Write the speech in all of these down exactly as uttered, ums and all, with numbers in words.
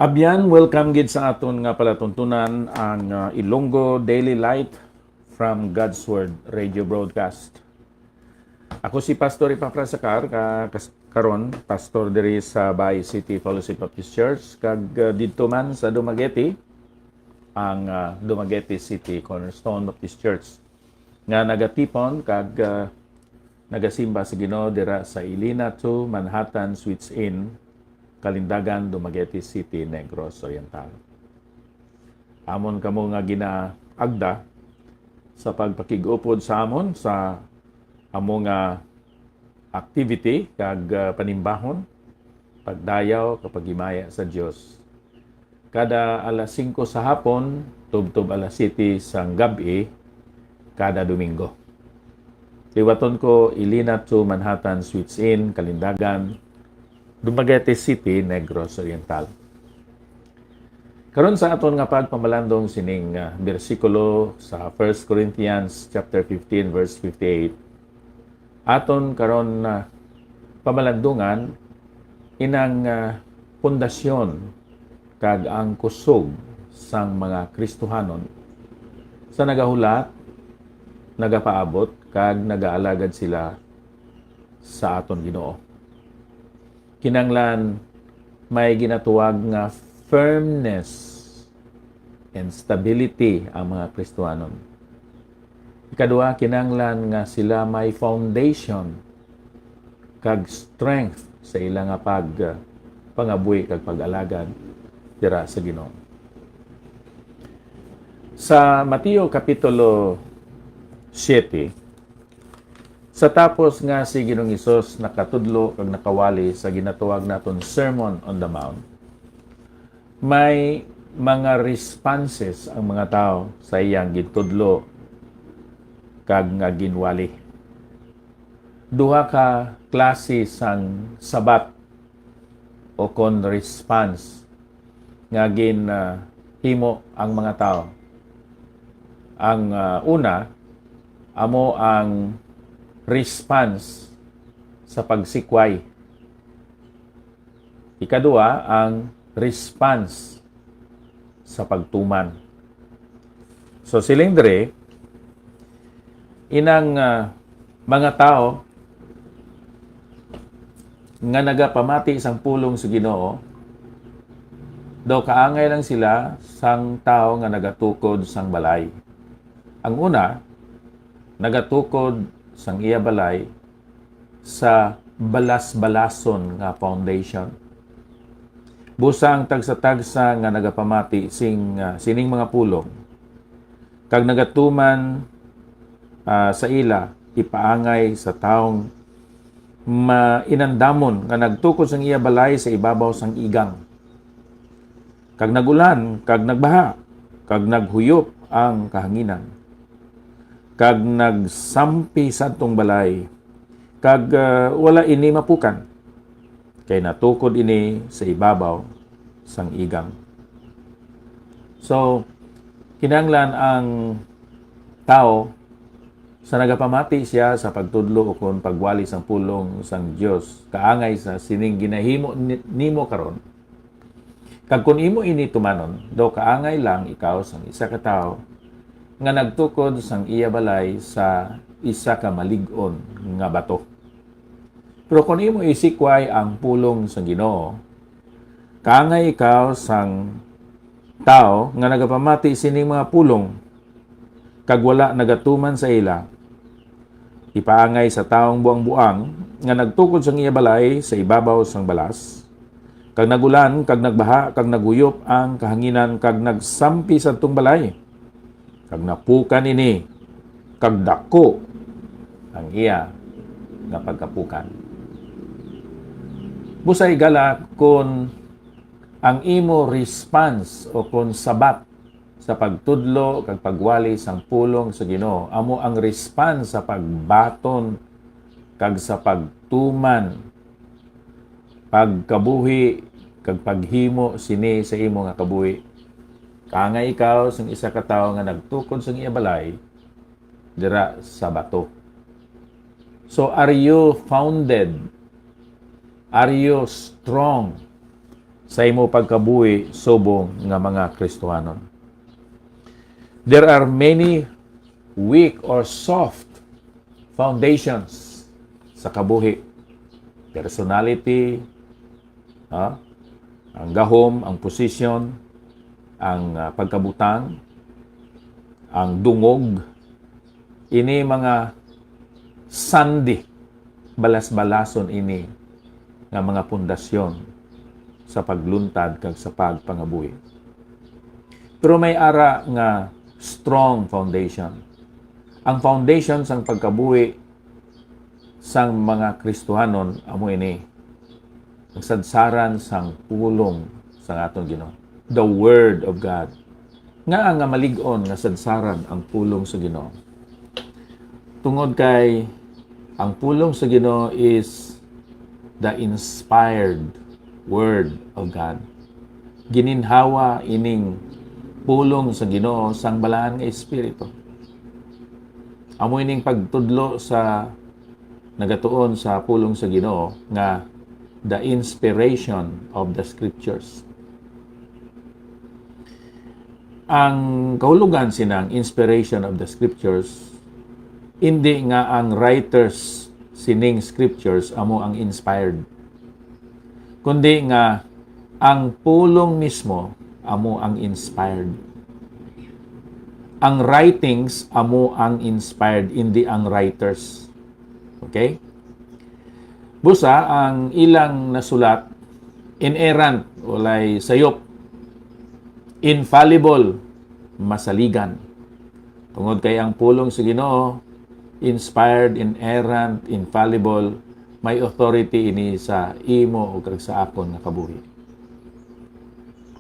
Abyan, welcome gid sa aton nga palatuntunan, ang, ah, Ilonggo Daily Light from God's Word Radio Broadcast. Ako si Pastor Epafras Sacar, ka, kas-, karon pastor diri sa Bay City Fellowship Baptist Church, kag, ah, didto man sa Dumaguete, ang, ah, Dumaguete City Cornerstone Baptist Church, nga nagatipon kag, ah, nagasimba sa Ginoo dira sa Ilina Two Manhattan Suites Inn, Kalindagan, Dumaguete City, Negros Oriental. Amon kamo nga ginaagda sa pagpakig-upod sa amon sa amo nga activity kag, ah, panimbahon, pagdayaw kag paghimaya sa Dios. Kada alas singko sa hapon, tubtob alas siyete sang gab-i, kada Domingo. Liwaton ko, Ilina Two Manhattan Suites Inn, Kalindagan, Dumaguete City, Negros Oriental. Karon sa aton nga pagpamalandong sining, ah, bersikulo sa First Corinthians chapter fifteen, verse fifty-eight, aton karon, ah, pamalandungan inang, ah, pundasyon kag ang kusog sang mga Kristohanon sa nagahulat, nagapaabot, kag nagaalagad sila sa aton Ginoo. Kinahanglan may ginatuwag nga firmness and stability ang mga Kristohanon. Ikadua, kinahanglan nga sila may foundation kag strength sa ila nga pag, pangabuhi kag pag-alagad dira sa Ginoo. Sa Mateo Kapitulo siete, sa tapos nga si Ginoong Hesus nakatudlo kag nakawali sa ginatawag naton Sermon on the Mount, may mga responses ang mga tawo sa iyang gintudlo kag nga ginwali. Duha ka klase sang sabat o kon response nga gin, ah, himo ang mga tawo. Ang, ah, una, amo ang response sa pagsikway. Ikadua, ang response sa pagtuman. So, siling diri, inang, ah, mga tawo nga nagapamati sang pulong sa Ginoo, daw kaangay lang sila sang tawo nga nagatukod sang balay. Ang una, nagatukod sang iya balay sa balas-balason nga foundation. Busa ang tagsa-tagsa nga nagapamati sing, ah, sining mga pulong, kag nagatuman, ah, sa ila, ipaangay sa taong mainandamon nga nagtukod sang iya balay sa ibabaw sang igang. Kag nag-ulan, kag nagbaha, kag naghuyop ang kahanginan, kag nagsampi sadtong balay, kag, ah, wala ini mapukan, kay natukod ini sa ibabaw sang igang. So, kinahanglan ang tawo, sa nagapamati siya sa pagtudlo ukon pagwali sang pulong sang Dios, kaangay sa sining ginahimo ni-, nimo karon, kag kon imo ini tumanon, daw kaangay lang ikaw sang isa ka tawo nga nagtukod sang iya balay sa isa ka malig-on nga bato. Pero kon imo isikway ang pulong sang Ginoo, kaangay ikaw sang tawo nga nagapamati sining mga pulong, kag wala nagatuman sa ila. Ipaangay sa taong buang-buang nga nagtukod sang iya balay sa ibabaw sang balas, kag nag-ulan, kag nagbaha, kag naghuyop ang kahanginan, kag nagsampi sadtong balay, kag napukan ini, kag daku ang iya nga pagkapukan. Busa higala, kon ang imo response o kon sabat sa pagtudlo kag pagwali sang pulong sa Ginoo amo ang response sa pagbaton kag sa pagtuman, pagkabuhi, kag paghimo sini sa imo nga kabuhi, kaangay ikaw sang isa ka tawo nga nagtukod sang iya balay dira sa bato. So, are you founded? Are you strong sa imo pagkabuhi subong nga mga Kristohanon. There are many weak or soft foundations sa kabuhi. Personality, ha? Ang gahom, ang posisyon, ang, ah, pagkabutang, ang dungog, ini mga sandi, balas-balason ini nga mga pundasyon sa pagluntad kag sa pagpangabuhi. Pero may ara nga strong foundation. Ang foundation sang pagkabuhi sang mga Kristohanon amo ini, ang sadsaran sang pulong sang aton Ginoo, the Word of God. Ngaa nga malig-on nga sadsaran ang pulong sa Ginoo? Tungod kay ang pulong sa Ginoo is the inspired Word of God. Gininhawa ining pulong sa Ginoo sang Balaan nga Espiritu. Amo ining pagtudlo sa nagatuon sa pulong sa Ginoo nga the inspiration of the Scriptures. Ang kahulogan sinang inspiration of the Scriptures, hindi nga ang writers sining Scriptures amo ang inspired, kundi nga ang pulong mismo amo ang inspired. Ang writings amo ang inspired, hindi ang writers. Okay? Busa, ang ilang nasulat, inerrant, walay sayop, infallible, masaligan. Tungod kay ang pulong sa Ginoo, inspired, inerrant, infallible, may authority ini sa imo ug kag sa akon nga kabuhi.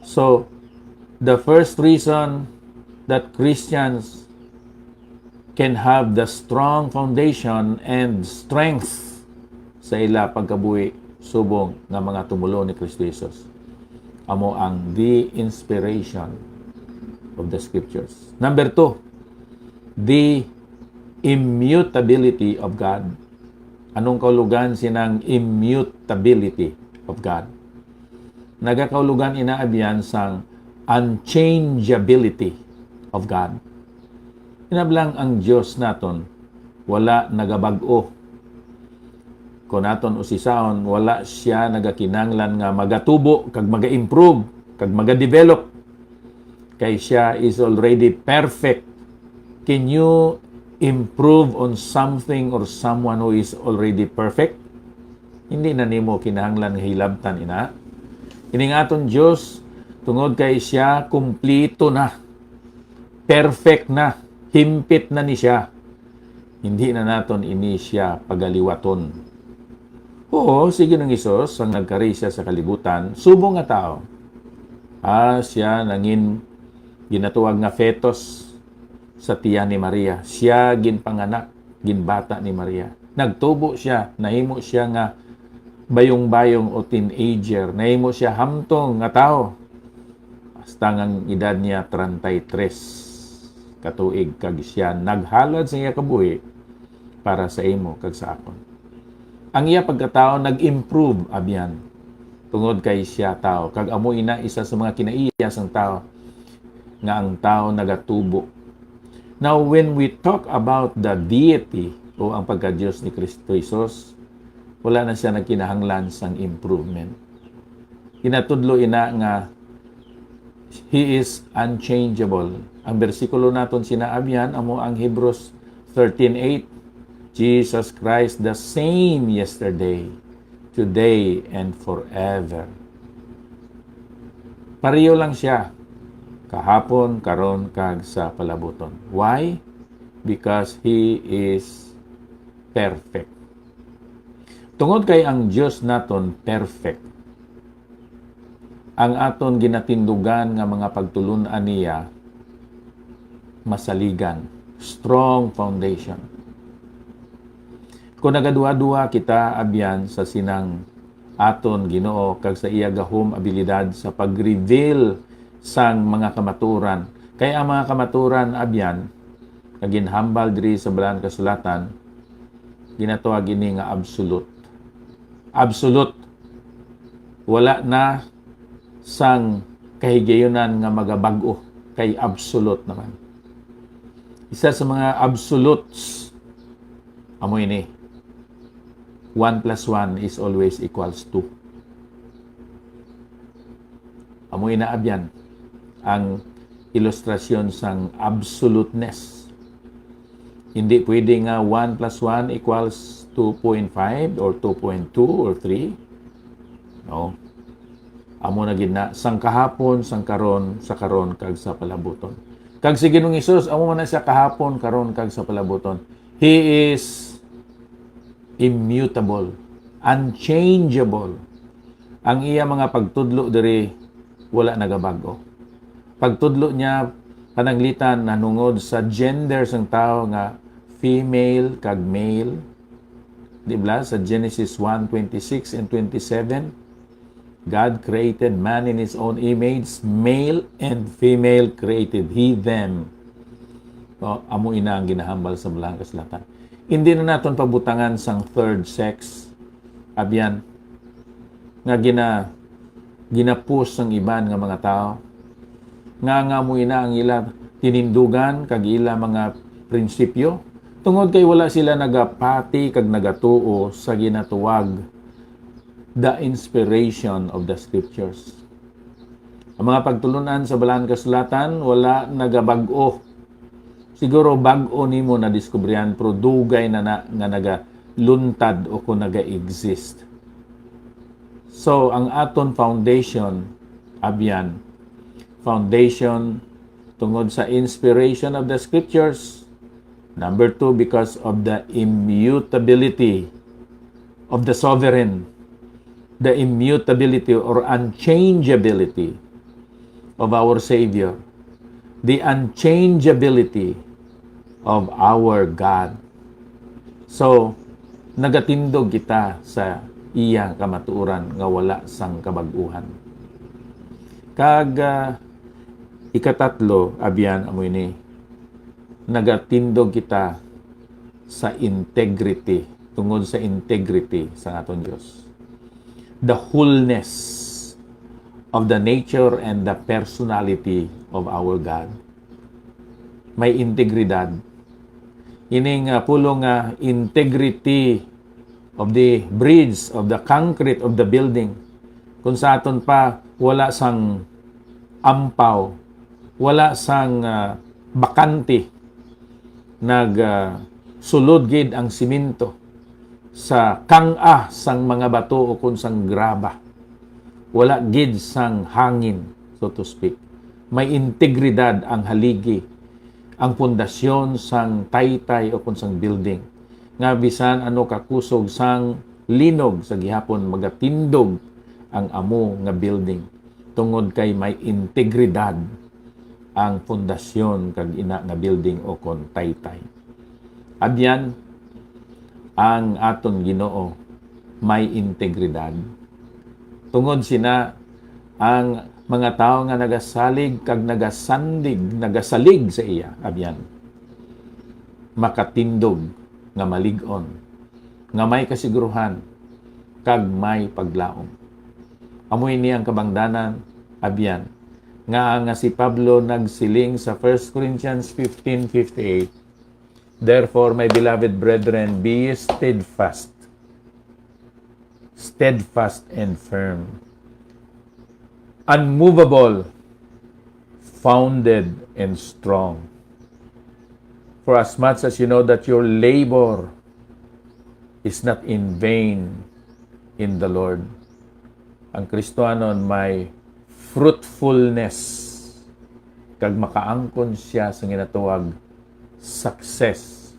So, the first reason that Christians can have the strong foundation and strength sa ila pagkabuhi subong nga mga tumoluo ni Kristo Jesus amo ang the inspiration of the Scriptures. Number two, the immutability of God. Anong kahulogan sinang immutability of God? Nagakahulogan ina abyan sang unchangeability of God. Hinablang ang Dios naton wala nagabag-o. Kung naton usisaon, wala siya nagakinahanglan nga magatubo kag maga-improve kag maga-develop, kay siya is already perfect. Can you improve on something or someone who is already perfect? Hindi na nimo kinahanglan nga hilabtan ina. Ining aton Dios, tungod kay siya kumplito na, perfect na, himpit na ni siya, hindi na naton ini siya pagaliwaton. Oo, si Ginoong Hesus ang nagkari siya sa kalibutan subong nga tawo. Ah, siya nangin ginatuwag nga fetus sa tiyan ni Maria. Siya ginpanganak, ginbata ni Maria. Nagtubo siya, nahimo siya nga bayong-bayong o teenager. Nahimo siya hamtong nga tawo. Hasta nga ang edad niya treinta y tres ka tuig, kag siya naghalad sa iya kabuhi para sa imo kag sa akon. Ang iya pagkatawo nag-improve, abyan, tungod kay siya tawo, kag amo ina isa sa mga kinaiya sang tawo, nga ang tawo nagatubo. Now, when we talk about the deity o ang pagka-Dios ni Kristo Jesus, wala na siya nagkinahanglan sang improvement. Ginatudlo ina nga He is unchangeable. Ang bersikulo naton sinaabyan amo ang Hebrews thirteen eight, "Jesus Christ the same yesterday, today, and forever." Pareho lang siya kahapon, karon, kag sa palabuton. Why? Because He is perfect. Tungod kay ang Dios naton perfect, ang aton ginatindugan nga mga pagtulon-an niya masaligan, strong foundation. Kung nagaduha-duha kita abyan sa sinang aton Ginoo kag sa iya gahom abilidad sa pag-reveal sang mga kamaturan, kay ang mga kamaturan abyan nga ginhambal diri sa Balaan Kasulatan, ginatawag ini nga absolute. Absolute. Wala na sang kahigayunan nga magabag-o, kay absolute naman. Isa sa mga absolutes, amo ini, one plus one is always equals two. Amo ina, abyan, ang ilustrasyon sang absoluteness. Hindi pwede nga one plus one equals two point five or two point two or three. No? Amo na gid na, sang kahapon, sang karon, sa karon, kag sa palabuton. Kag si Ginoong Hesus, amo man na siya kahapon, karon, kag sa palabuton. He is immutable, unchangeable. Ang iya mga pagtudlo diri wala nagabag-o. Pagtudlo niya pananglitan nanungod sa gender sang tawo nga female kag male. Di ba? Sa Genesis one twenty-six and twenty-seven, God created man in his own image, male and female created he them. O, amo ina ang ginahambal sa Balaang Kasulatan. Hindi na naton pabutangan sang third sex, abyan, nga gina-, gina-push sang iban nga mga tawo, nga, nga amo ina ang ila tinindugan kag ila mga prinsipyo, tungod kay wala sila nagapati kag nagatuo sa ginatuwag the inspiration of the scriptures. Ang mga pagtulun-an sa Balaang Kasulatan wala nagabag-o. Siguro bag-o nimo nadiskubrihan, pero dugay na na nga nagaluntad o kung naga-exist. So, ang aton foundation, abyan, foundation tungod sa inspiration of the scriptures. Number two, because of the immutability of the sovereign, the immutability or unchangeability of our Savior, the unchangeability of our God. So, nagatindog kita sa iya kamatuoran nga wala sang kabag-uhan. Kag, ah, ikatatlo, abyan, amo ini, nagatindog kita sa integrity, tungod sa integrity sa aton Dios. The wholeness of the nature and the personality of our God. May integridad. Ining, ah, pulong nga integrity of the bridge, of the concrete of the building, kung sa aton pa wala sang ampaw, wala sang, ah, bakante, nag, ah, sulod gid ang simento sa kang-a sang mga bato o kon sang graba. Wala gid sang hangin, so to speak. May integridad ang haligi, ang pundasyon sang taytay o kon sang building, nga bisan ano kakusog sang linog, sa gihapon magatindog ang amo nga building, tungod kay may integridad ang pundasyon kag ina nga building o kon taytay. Abyan, ang aton Ginoo may integridad. Tungod sina, ang mga tawo nga nagasalig kag nagasandig, nagasalig sa iya, abyan, makatindog nga malig-on, nga may kasiguruhan, kag may paglaom. Amo ini ang kabangdanan, abyan, nga, nga si Pablo nagsiling sa First Corinthians fifteen fifty-eight, "Therefore, my beloved brethren, be ye steadfast, steadfast and firm, unmovable, founded and strong. For as much as you know that your labor is not in vain in the Lord." Ang Kristohanon may fruitfulness, kag makaangkon siya sa ginatawag success,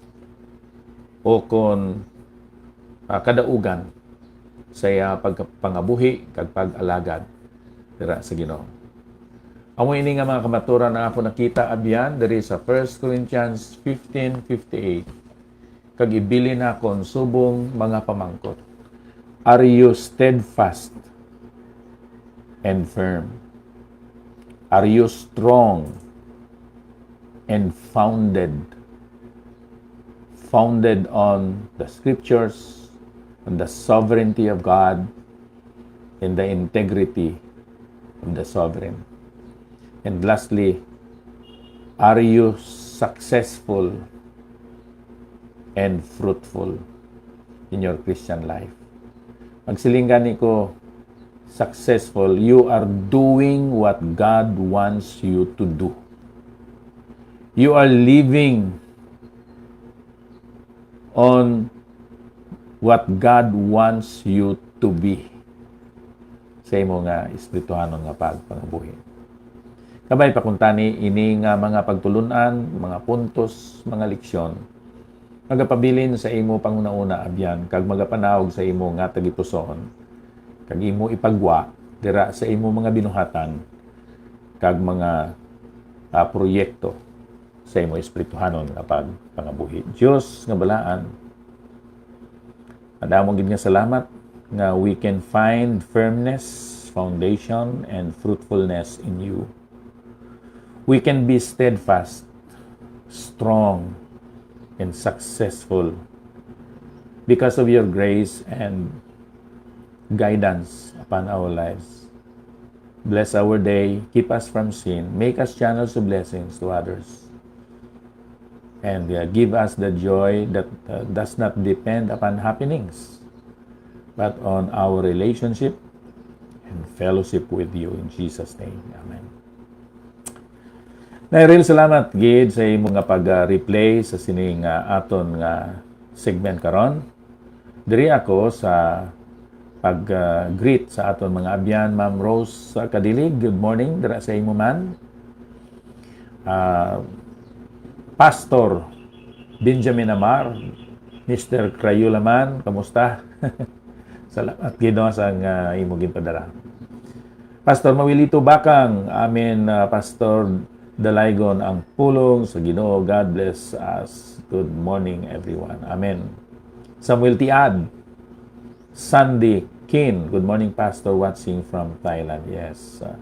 o kon, ah, kadaugan sa iya pagpangabuhi kag pag-alagad dira sa Ginoo. Amo ini nga mga kamaturan ang akon nakita abyan diri sa First Corinthians fifteen fifty-eight, kag ibilin nakon subong mga pamangkot. Are you steadfast and firm? Are you strong and founded? Founded on the scriptures, on the sovereignty of God, and the integrity of the sovereign. And lastly, are you successful and fruitful in your Christian life? Magsiling gani ko, successful, you are doing what God wants you to do. You are living on what God wants you to be sa imo nga espirituhanon nga pagpangabuhi. Kabay pa kuntani ini nga mga pagtulun-an, mga puntos, mga leksyon, magapabilin sa imo panghunahuna abyan kag magapanaog sa imo nga tagipusoon, kag imo ipagwa dira sa imo mga binuhatan kag mga, ah, proyekto sa imo espirituhanon nga pagpangabuhi. Dios nga balaan, madamo gid nga salamat nga we can find firmness, foundation, and fruitfulness in you. We can be steadfast, strong, and successful because of your grace and guidance upon our lives. Bless our day, keep us from sin, make us channels of blessings to others, and, uh, give us the joy that, uh, does not depend upon happenings, but on our relationship and fellowship with you. In Jesus' name, amen. Nairil, salamat gid sa imo nga pag-replay sa sining, ah, aton nga segment karon. Diri ako sa pag, ah, greet sa aton mga abyan, Ma'am Rose, ah, Kadilig. Good morning dira sa imo man. Ah, Pastor Benjamin Amar, Mister Crayola man, kamusta? Salamat gid, no, sa nga imo ginpadala. Pastor Mawilito Bakang, amen, ah, Pastor Dalaygon, ang pulong sa Ginoo. God bless us. Good morning, everyone. Amen. Samuel Tiad, Sandy Kin. Good morning, Pastor. Watching from Thailand. Yes. Ah,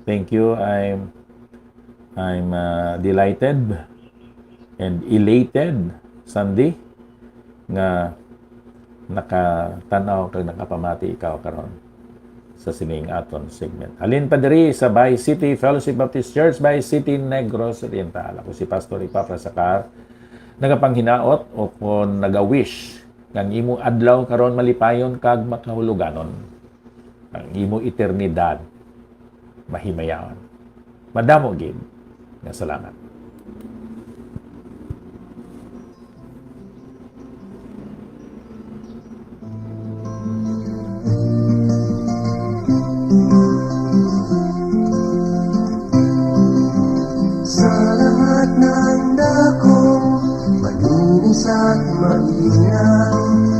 thank you. I'm, I'm, ah, delighted and elated, Sandy, nga nakatan-aw kag nakapamati ikaw karon sa sining aton segment. Halin pa diri sa Bay City Fellowship Baptist Church, Bay City, Negros Oriental. Ako si Pastor Epafras Acar, nagapanghinaot o kon naga-wish nga ang imo adlaw karon malipayon kag makahuluganon, ang imo eternidad mahimayaon. Madamo gid nga salamat. Salamat ng dako, malinis at mainam.